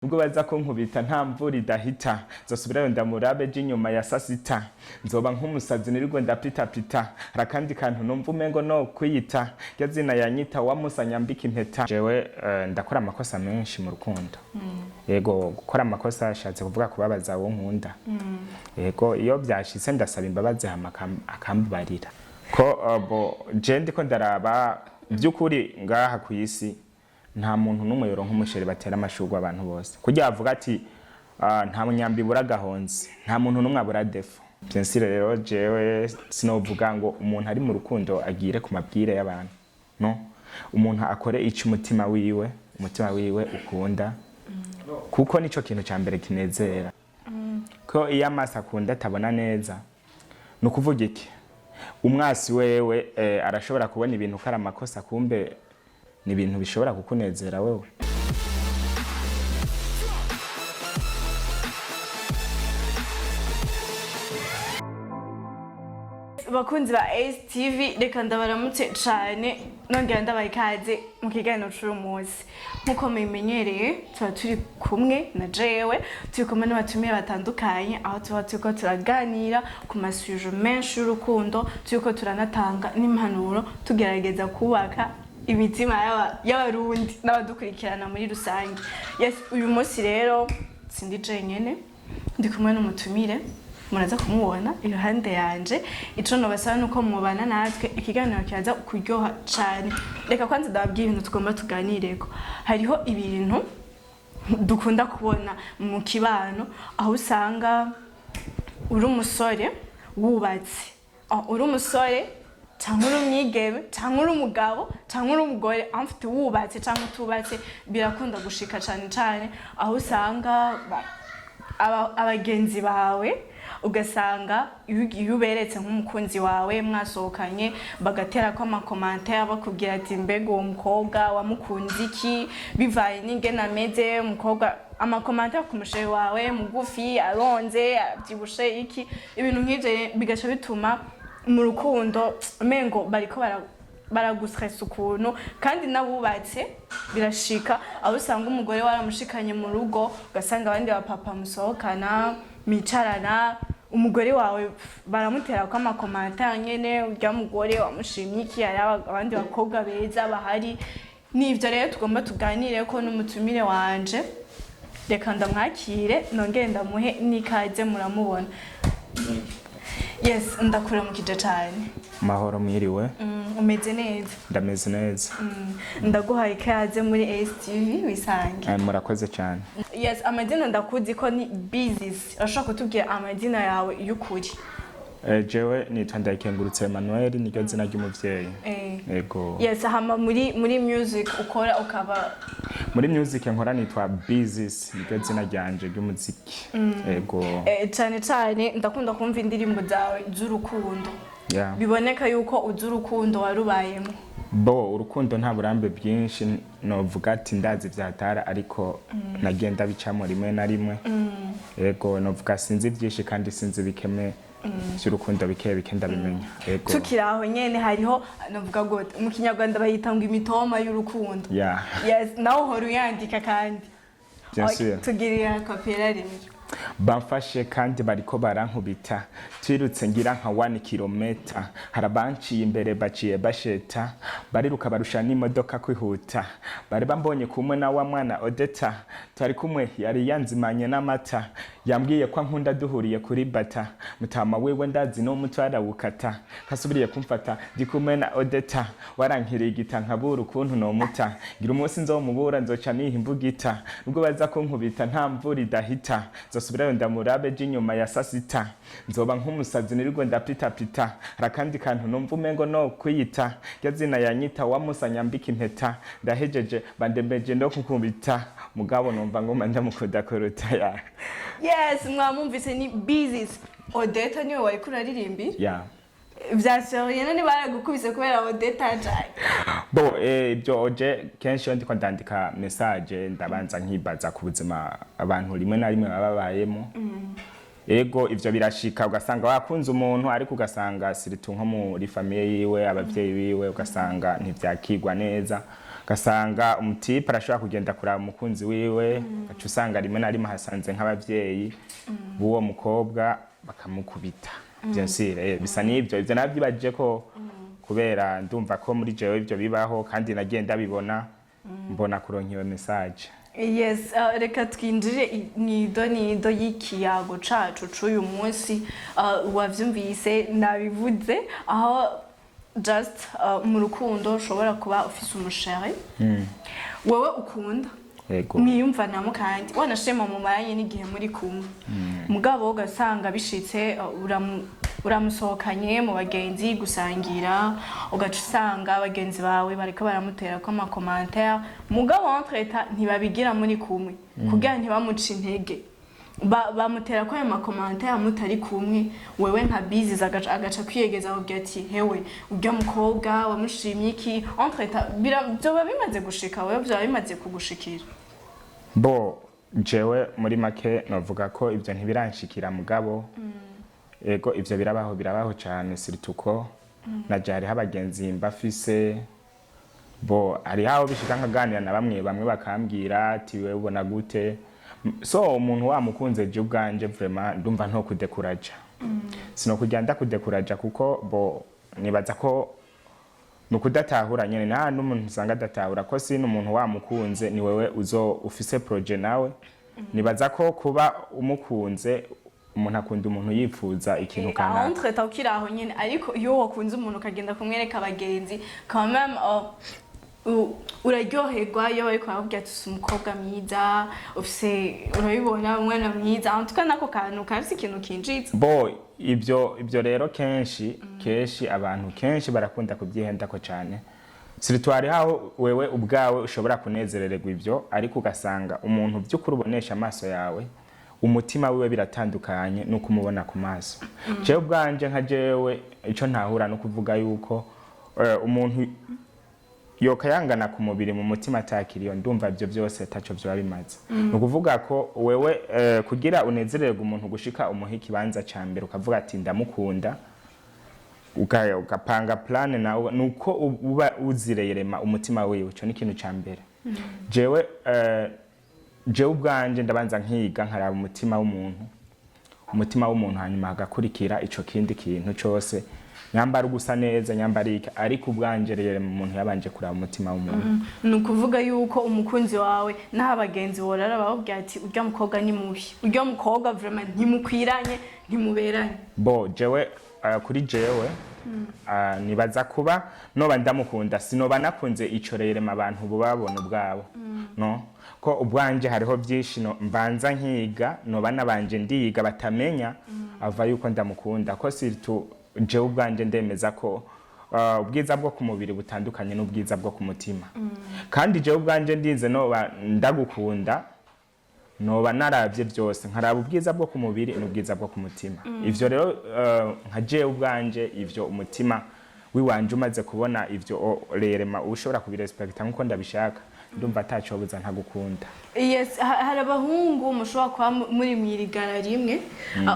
Ubwo baza kunkubita nta mvura idahita, nzosubirayo ndamurabe ejo inyuma ya sasita. Nzoba nk'umusazi nirirwe ndapitapita, hari akandi kantu numva umengo no kwiyita, rya zina yanyita wamusa nyambika impeta. Jewe ndakora amakosa menshi mu rukundo. Yego, gukora amakosa ashatse kuvuga kubabaza uwo nkunda. Yego, iyo byashitse ndasaba imbabazi hama akambabarira. Ko bo je ndiko ndaraba by'ukuri ngaha ku isi nta muntu n'umwe yoronka umuchéri batera amashurwe abantu bose. Kurya bavuga ati nta munyambi ibura agahonzi, nta muntu n'umwe abura défaut. Bien sûr rero jewe sinovuga ngo umuntu ari mu rukundo agire ku mabwire y'abantu. No, umuntu akore ico umutima wiwe ukunda, kuko nico kintu ca mbere kinezera. Ko iyo amaso akunda atabona neza, ni ukuvuga iki? Umwasi wewe arashobora kubona ibintu ko ari amakosa, kumbe ni ibintu bishobora kukunezera wewe. Bakunzi ba ACTV, reka ndabaramutse cane, nongera ndabaha ikaze mu kiganiro c'uyu munsi. Nk'uko mubimenyereye, tuba turi kumwe na jewe, turi kumwe n'abatumiye batandukanye, aho tuba turiko turaganira ku ma sujets menshi y'urukundo, turiko turanatanga n'impanuro, tugerageza kubaka imitima y'Abarundi n'abadukurikirana muri rusange. Yes, uyu munsi rero sindi jenyene, ndi kumwe n'umutumire, muraza kumubona iruhande yanje. Ico nobasaba nuko mubana natwe, ikiganiro kiraza kuryoha cane. Reka kwanza ndababwira ibintu tugomba tuganireko. Hariho ibintu dukunda kubona mu kibano, aho usanga uri umusore wubatse, uri umusore cyangwa uri umwigeme cyangwa uri umugabo cyangwa uri umugore amfite, wubatse cyangwa utubatse, birakunda gushika cane cane aho usanga abagenzi bawe, ugasanga iyo uberetse nk'umukunzi wawe mwasohokanye, bagatera ko ama commentaires, bakubwira ati: "Mbega uwo mukobwa wamukunze iki?" Bivaye n'ingene ameze umukobwa, ama commentaires ku mu chéri wawe, mugufi, aronze, abyibushe, iki, ibintu nk'ivyo bigaca bituma mu rukundo umengo bariko baragustressa ukuntu. Kandi n'abubatse birashika aho usanga umugore waramushikanye mu rugo, ugasanga abandi bapapa musohokana, mwicarana, umugore wawe baramutera ko ama commentaires nyene: "Urya mugore wamushimye iki? Hari abandi bakobwa beza bahari." Nivyo rero tugomba tuganire ko n'umutumire wanje. Reka ndamwakire, nongere ndamuhe n'ikaze. Muramubona. Yes, ndakuramukije cane. Mahoro, mwiriwe. Umeze neza? Ndameze neza. Ndaguhaye ikaze muri ASTV wisange. Murakoze cyane. Yes, amazina ndakuzi ko ni Bizis. Urashobora kutubwira amazina yawe y'ukuri? Jewe nitwa Ndayikengurutse Emmanuel, niryo zina ry'umuvyeyi. Yego. Yes, hama muri music ukora ukaba? Muri music nkora nitwa Bizis, niryo zina ryanje ry'umuziki. Yego. Cane cane ndakunda kumva indirimbo zawe z'urukundo. Biboneka yuko uzi urukundo, warubayemo. Bo urukundo nta burambe bwinshi novuga ati ndazi vyatara, ariko nagenda bicamo rimwe na rimwe. Yego, novuga sinzi byinshi kandi sinzi bikeme vy'urukundo, bike bike ndabimenya. Yego. Tukiri aho nyene, hariho navuga gute, mu Kinyarwanda bayita ngo imitoma y'urukundo. Yes, nawe uhora uyandika kandi. Bien Okay, sûr. Tugirira a cappella rimwe. Bamfashe kandi bariko barankubita, twirutse ngira nka 1 kilomètre, hari abanciye imbere baciye basheta, bariruka barusha n'imodoka kwihuta. Bari bambonye kumwe na wa mwana Odeta twari kumwe, yari yanzimanye n'amata, yambwiye ko ankunda duhuriye kuri bata. Mutama wiwe ndazi n'umutwe arawukata, kasubiriye kumfata ndi kumwe na Odeta, warankirigita nkabura ukuntu nomuta. Ngira umunsi nzomubura, nzoca niha imbugita. Nubwo baza kunkubita nta mvura idahita, nzosubirayo ndamurabe ejo inyuma ya sasita. Nzoba nk'umusazi nirirwe ndapitapita, hari akandi kantu numva umengo no kwiyita, rya zina yanyita wamusa nyambika impeta. Ndahejeje, bandembeje ndo kukubita, mugabo numva ngoma ndamukunda kuruta ya. Yes, mwamumvise, ni Bizis. Odeta niwe wariko uraririmbira? Ya. Vya sérieux, none baragukubise kubera Odeta cane? Bo ibyo oje kenshi iyo ndiko ndandika message ndabanza nkibaza ku buzima abantu rimwe na rimwe baba babayemo. Ego, ivyo birashika ugasanga wakunze umuntu, ariko ugasanga surtout nko muri famille yiwe, abavyeyi biwe, ugasanga ntivyakigwa neza. Ugasanga umutipe arashobora kugenda kuraba umukunzi wiwe, ugaca usanga rimwe na rimwe hasanze nk'abavyeyi b'uwo mukobwa, bakamukubita. Bien sûr, bisa n'ibyo. Ivyo navyibajije ko kubera ndumva ko muri jewe ivyo bibaho, kandi nagiye ndabibona, mbona kuronka iyo message. Yes, reka twinjire mwido nido y'ikiyago cacu c'uyu munsi. Wavyumvise, nabivuze aho just mu rukundo ushobora kuba ufise umuchéri wewe ukunda, mwiyumvanamo, kandi wanashima mumaranye n'igihe muri kumwe, mugabo ugasanga bishitse uramusohokanye mu bagenzi gusangira, ugaca usanga bagenzi bawe bariko baramutera ko amacommentaires, mugabo entre-temps ntibabigira muri kumwe kugira ntibamuce intege. Bamutera ko ayo macommentaires mutari kumwe. Wewe nka bizizi agaca kwiyegeza, akubwira ati: "Hewe, urya mukobwa wamushimye iki?" Entre-temps vyoba bimaze gushika, wewe vyoba bimaze kugushikira? Bo, jewe muri make novuga ko ibyo ntibiranshikira, mugabo ego, ivyo birabaho, birabaho cyane, surtout ko naje hariho abagenzi mbafise. Bo, hariho aho bishika nkaganira na bamwe bamwe, bakambwira ati: "Wewe ubona gute?" So umuntu wamukunze, je ubwanje vraiment ndumva nto kudekuraja, sinokujya ndakudekuraja, kuko bo nibaza ko ni ukudatahura nyene. Nta n'umuntu usanga adatahura ko si n'umuntu wamukunze, ni wewe uzo ufise projet nawe. Nibaza ko kuba umukunze, umuntu akunda umuntu yifuza ikintu kanaka. Entre-temps ukiri aho nyene, ariko iyo wakunze umuntu ukagenda kumwereka abagenzi, quand même uraryoherwa iyo bariko barakubwira ati: "Ufise umukobwa mwiza, ufise, urabibona, umwana mwiza." En tout cas nako kantu karafise ikintu kinjiza. Bo, ibyo rero kenshi kenshi abantu kenshi barakunda kubyihendako cyane, surtout hariho aho wewe ubwawe ushobora kunezerererwa ibyo, ariko ugasanga umuntu by'ukuri ubonesha amaso yawe, umutima wiwe biratandukanye nuko umubona ku maso. Jewe ubwanje, nka jewe, ico ntahura no kuvuga yuko umuntu yokayangana ku mubiri, mu mutima atakiriyo, ndumva ibyo byose ataco vyoba bimaze. Ni ukuvuga ko wewe kugira unezererwe umuntu gushika umuha ikibanza ca mbere, ukavuga ati: "Ndamukunda," ugapanga plan nawe, nuko uba uzireyerema umutima wiwe. Ico ni ikintu ca mbere. Jewe jewe ubwanje ndabanza nkiga, nkaraba umutima w'umuntu, umutima w'umuntu, hanyuma hagakurikira ico kindi kintu cose, nyambara ugusa neza, nyambara iki, ariko ubwanje rero umuntu yabanje kuraba umutima w'umuntu. Ni ukuvuga yuko umukunzi wawe n'aho abagenzi borara bakubwira ati: "Urya mukobwa ni mubi, urya mukobwa vraiment ntimukwiranye, ntimuberanye." Bo, jewe kuri jewe nibaza kuba noba ndamukunda, sinoba nakunze ico rerema abantu babona ubwabo, no ko ubwanje hariho byinshi no, mbanza nkiga, noba nabanje ndiga batamenya ava yuko ndamukunda, ko surtout jewe ubwanje ndemeza ko ubwiza bwo ku mubiri butandukanye n'ubwiza bwo ku mutima. Kandi jewe ubwanje ndinze noba ndagukunda, noba naravye byose, nkaraba ubwiza bwo ku mubiri n'ubwiza bwo ku mutima. Ivyo rero nka jewe ubwanje, ivyo umutima wiwanje umaze kubona ivyo rerema ushobora kubirespekta nkuko ndabishaka, ndumva atacobuza ntagukunda. Yes, hari abahungu mushobora kuba muri mwirigara rimwe,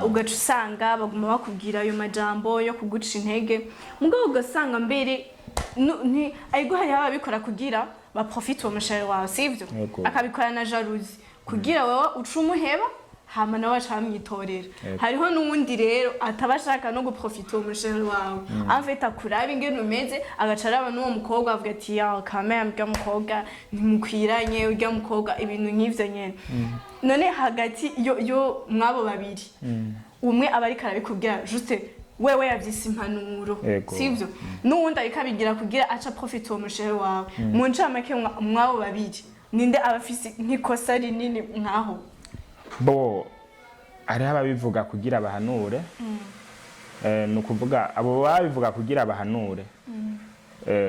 ugaca usanga baguma bakubwira ayo majambo yo kuguca intege, mugabo ugasanga mbere ariko hariho ababikora kugira baprofite uwo muchéri wawe, sivyo? Yego. Akabikora na jalousie kugira wewe uce umuheba, hama nawe aca bamwitorera. Yego. Hariho n'uwundi rero ataba ashaka no guprofita uwo muchéri wawe, en fait akuraba ingene umeze, agaca araba n'uwo mukobwa, avuga ati: "Ya, quand même urya mukobwa ntimukwiranye, urya mukobwa," ibintu nk'ivyo nyene. None hagati yo mwabo babiri, umwe aba ariko arabikubwira juste wewe yavyise impanuro, Yego. sivyo? N'uwundi ariko abigira kugira aca profite uwo muchéri wawe. Mu ncamake, mwabo babiri ninde aba afise nk'ikosa rinini nkaho? Bo, hariho ababivuga kugira bahanure. Ni ukuvuga abo babivuga kugira bahanure,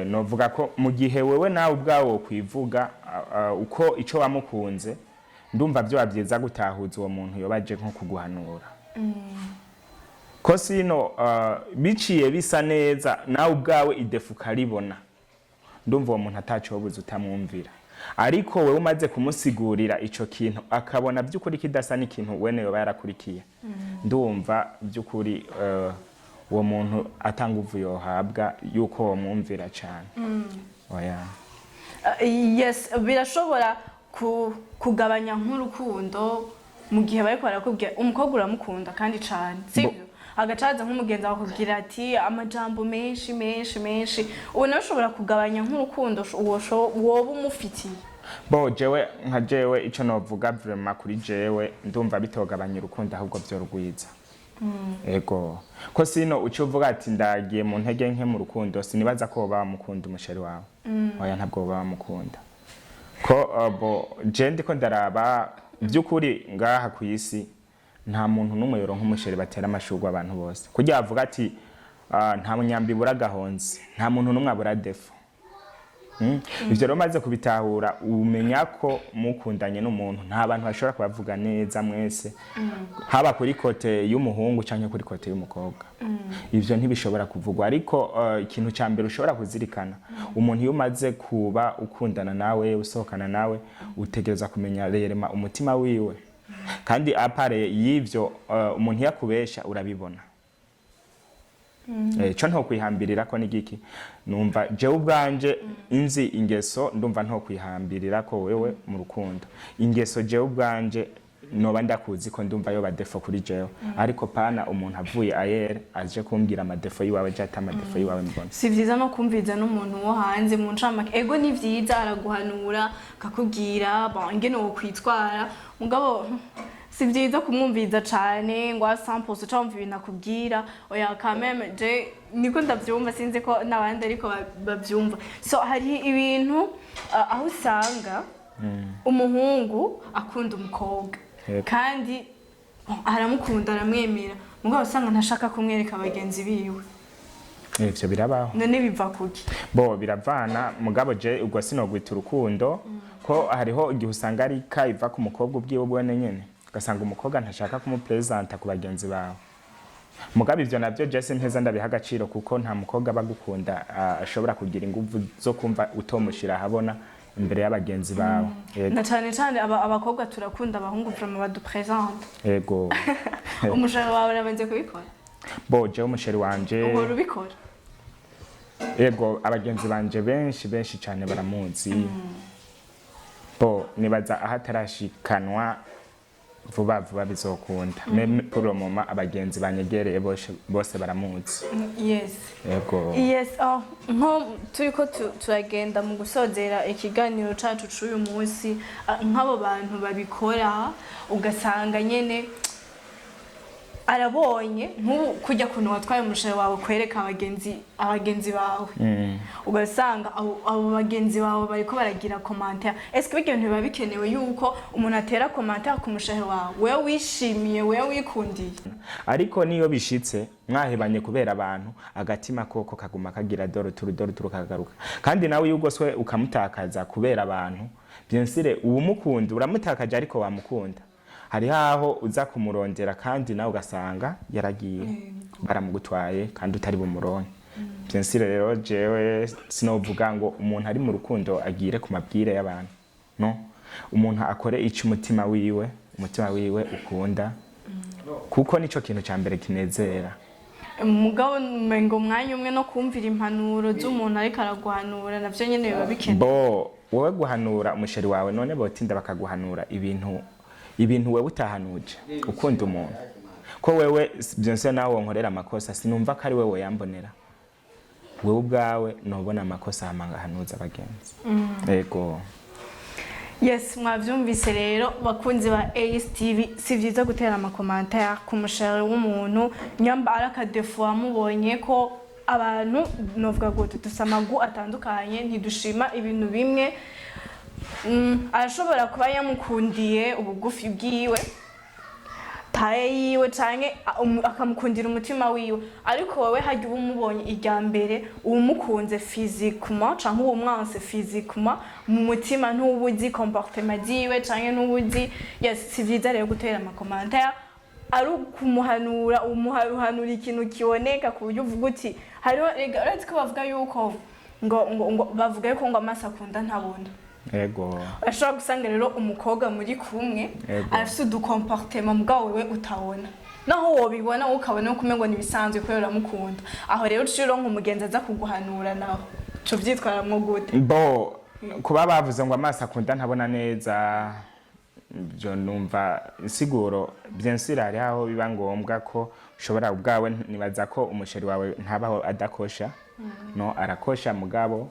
novuga ko mu gihe wewe nawe ubwawe wokwivuga uko ico wamukunze, ndumva vyoba vyiza gutahuza uwo muntu yoba aje nko kuguhanura, ko sino biciye bisa neza, nawe ubwawe idéfaut ukaribona, ndumva uwo muntu atacobuza utamwumvira. Ariko wewe umaze kumusigurira ico kintu, akabona by'ukuri kidasa n'ikintu wene yoba yarakurikiye, ndumva by'ukuri uwo muntu atanguvu yohabwa yuko womwumvira cane. Oya. Yes, birashobora kugabanya nk'urukundo mu gihe bariko barakubwira umukobwa uramukunda kandi cane, sibyo? Agacaza nk'umugenzi akakubwira ati amajambo menshi menshi menshi, ubu nawe ushobora kugabanya nk'urukundo woba umufitiye. Bo jewe, nka jewe, ico novuga vraiment kuri jewe, ndumva bitogabanya urukundo, ahubwo vyorugwiza. Ego, ko sino uca uvuga ati ndagiye mu ntege nke mu rukundo, sinibaza ko woba wamukunda umu chéri wawe. Oya, ntabwo woba wamukunda. Ko bo je ndiko ndaraba, by'ukuri ngaha ku isi nta muntu n'umwe yoronka umu chéri batera amashurwe abantu bose. Kugira bavuga ati nta munyambi ibura agahonzi, nta muntu n'umwe abura défaut. Ivyo rero maze kubitahura, umenya ko mukundanye n'umuntu nta bantu bashobora kubavuga neza mwese, haba kuri côté y'umuhungu canke kuri côté y'umukobwa. Ivyo ntibishobora kuvugwa. Ariko ikintu ca mbere ushobora kuzirikana, umuntu iyo umaze kuba ukundana nawe, usohokana nawe, utegereza kumenya rerema umutima wiwe. Kandi à part y'ivyo, umuntu iyo akubesha urabibona. Ico ntokwihambirira ko ni giki? Numva jewe ubwanje inzi ingeso, ndumva ntokwihambirira ko wewe mu rukundo. Ingeso jewe ubwanje noba ndakuzi ko ndumva yoba défaut kuri jewe, ariko pana umuntu avuye ayere aje kumbwira ama défauts yiwawe, je ata ama défauts yiwawe mbona. Si vyiza no kumviriza n'umuntu wo hanze mu ncamake. Ego, ni vyiza, araguhanura akakubwira bon ingene wokwitwara, mugabo si vyiza kumwumviriza cane ngo a 100% cyangwa ibintu akubwira. Oya, quand même, je niko ndavyumva, sinzi ko n'abandi ariko bavyumva. So hari ibintu aho usanga umuhungu akunda umukobwa kandi bon, aramukunda, aramwemera, mugabo usanga ntashaka kumwereka bagenzi biwe. Ivyo birabaho. None biva kuki? Bo biravana, mugabo je ubwo sinogwita urukundo, ko hariho igihe usanga ari ka iva ku mukobwa ubwiwe bwene nyene, ugasanga umukobwa ntashaka kumupresenta ku bagenzi bawe. Mugabo ivyo navyo je simpeza ndabiha agaciro, kuko nta mukobwa aba agukunda ashobora kugira inguvu zo kumva utomushira ahabona imbere y'abagenzi bawe. Yego. Na cane cane abakobwa turakunda abahungu vraiment badupresente. Yego. Umu chéri wawe arabanze kubikora? Bo jewe umu chéri wanje Uhora ubikora? Yego, abagenzi banje benshi benshi cyane baramuzi. Bo nibaza aho atarashikanwa vuba vuba bizokunda. Même pour le moment abagenzi banyegereye bose bose baramuzi. Yego. Yes, oh, nko turiko turagenda mu gusozera ikiganiro cacu c'uyu munsi, nk'abo bantu babikora, ugasanga nyene arabonye nk'ubu kujya kuntu watwaye umu chéri wawe kwereka abagenzi bawe, ugasanga abo bagenzi bawe bariko baragira commentaire. Est-ce que ibyo bintu biba bikenewe yuko umuntu atera commentaire ku mu chéri wawe wewe wishimiye, wewe wikundiye? Ariko niyo bishitse mwahebanye kubera abantu, agatima koko kaguma kagira dore turu dore turu kagaruka. Kandi nawe iyo ugoswe ukamutakaza kubera abantu, bien sûr uwumukunda uramutakaje, ariko wamukunda hariho aho uza kumurondera kandi nawe ugasanga yaragiye, baramugutwaye kandi utari bumuronke, bien sûr. Rero jewe sinovuga ngo umuntu ari mu rukundo agire ku mabwire y'abantu. No umuntu akore ico umutima wiwe ukunda, kuko nico kintu ca mbere kinezera. Mugabo ngo umwanya umwe no kumvira impanuro z'umuntu ariko araguhanura navyo nyene biba bikenewe. Bo wowe guhanura umu chéri wawe, none botinda bakaguhanura ibintu wewe utahanuje ukunda umuntu, ko wewe bien sûr nawe wonkorera amakosa, sinumva ko ari wewe yambonera. Wewe ubwawe nobona amakosa hama ngahanuza abagenzi. Yego. Yes, mwavyumvise rero bakunzi ba ASTV, si vyiza gutera ama commentaires ku mu chéri w'umuntu nyamba ari aka défaut wamubonye ko. Abantu novuga gute, dufise amagu atandukanye, ntidushima ibintu bimwe. Arashobora kuba yamukundiye ubugufi bwiwe, taille yiwe, canke akamukundira umutima wiwe, ariko wowe harya uba umubonye irya mbere, uba umukunze physiquement canke uba umwanse physiquement, mu mutima ntuba uzi comportement ziwe canke ntuba uzi. Yes, si vyiza rero gutera ama commentaires. Ari ukumuhanura, umuhanura ikintu kiboneka ku buryo uvuga uti hariho rega, uretse ko bavuga yuko ngo bavuga yuko ngo amaso akunda ntabona. Urashobora gusanga rero umukobwa muri kumwe arafise udu comportements mugabo wewe utabona, naho wobibona wowe ukabona ko umengo nibisanzwe kubera uramukunda. Aho rero uciye uronka umugenzi aza kuguhanura, naho uca uvyitwaramwo gute? Bo Kuba bavuze ngo amaso akunda ntabona neza, ibyo numva insiguro. Bien sûr, hariho aho biba ngombwa ko ushobora ubwawe. Nibaza ko umu chéri wawe ntabaho adakosha. No arakosha, mugabo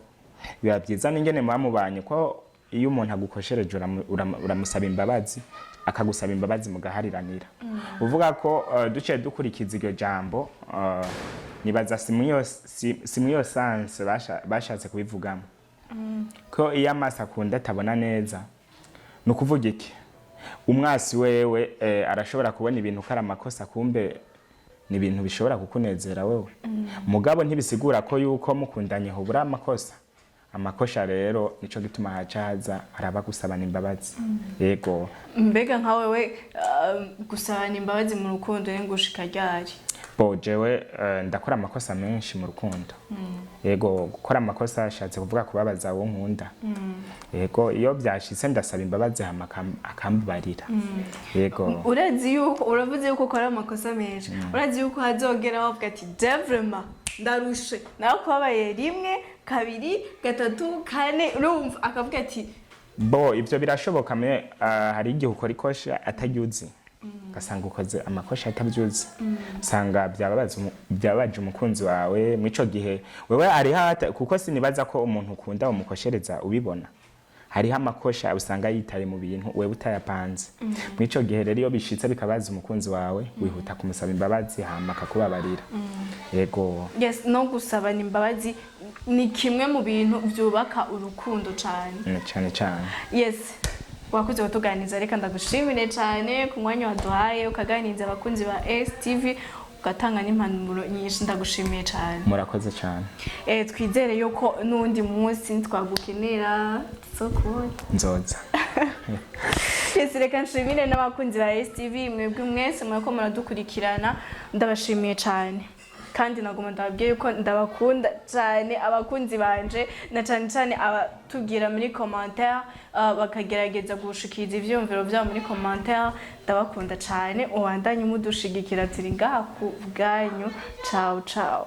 biba byiza n'ingene muba mubanye, ko iyo umuntu agukoshereje uramusaba imbabazi, akagusaba imbabazi, mugahariranira. Uvuga ko duciye dukurikiza iryo jambo, nibaza si mwiyo sens bashatse kubivugamo, ko iyo amaso akunda atabona neza. Ni ukuvuga iki? Umwasi wewe arashobora kubona ibintu ko ari amakosa, kumbe ni ibintu bishobora kukunezera wewe. Mugabo ntibisigura ko yuko mukundanye hubura amakosa. Amakosha rero nico gituma haca haza araba gusabana imbabazi, yego. Mbega nka wewe, gusabana imbabazi mu rukundo ni gushika ryari? Bo jewe ndakora amakosa menshi mu rukundo, yego. Gukora amakosa ashatse kuvuga kubabaza uwo nkunda, yego. Iyo byashitse ndasaba imbabazi, hama akambabarira, yego. Urazi yuko uravuze yuko ukora amakosa menshi, urazi yuko hazogera bavuga ati: "Vraiment ndarushe nawe kubabaye rimwe, kabiri, gatatu, kane." Urumva akavuga ati: Bo ivyo birashoboka, me hari igihe ukora ikosha ataryuzi, ugasanga ukoze amakosha atavyuzi, usanga byababaje umukunzi wawe. Mw'ico gihe wewe ari hata, kuko sinibaza ko umuntu ukunda umukoshereza ubibona. Hariho amakosha usanga yitaye mu bintu wewe utayapanze. Mw'ico gihe rero, iyo bishitse bikabaza umukunzi wawe, wihuta kumusaba imbabazi, hama akakubabarira, yego. Yes, no gusabana imbabazi ni kimwe mu bintu byubaka urukundo cyane. Cane cane. Yes, wakoze kutuganiriza. Reka ndagushimire cyane ku mwanya waduhaye, ukaganiriza abakunzi ba STV, ugatanga n'impanuro nyinshi. Ndagushimiye cyane. Murakoze cane. Twizere yuko n'undi munsi twagukenera tuzokubona. Nzoza. Yes, reka nshimire n'abakunzi ba STV. Mwebwe mwese murako muradukurikirana, ndabashimiye cyane, kandi naguma ndababwiye yuko ndabakunda cyane, abakunzi banje, na cyane cyane abatubwira muri commentaire, bakagerageza gushikiriza ivyiyumviro vyabo muri commentaire. Ndabakunda cyane, ubandanye mudushigikira, turi ngaha ku bwanyu. Ciao ciao.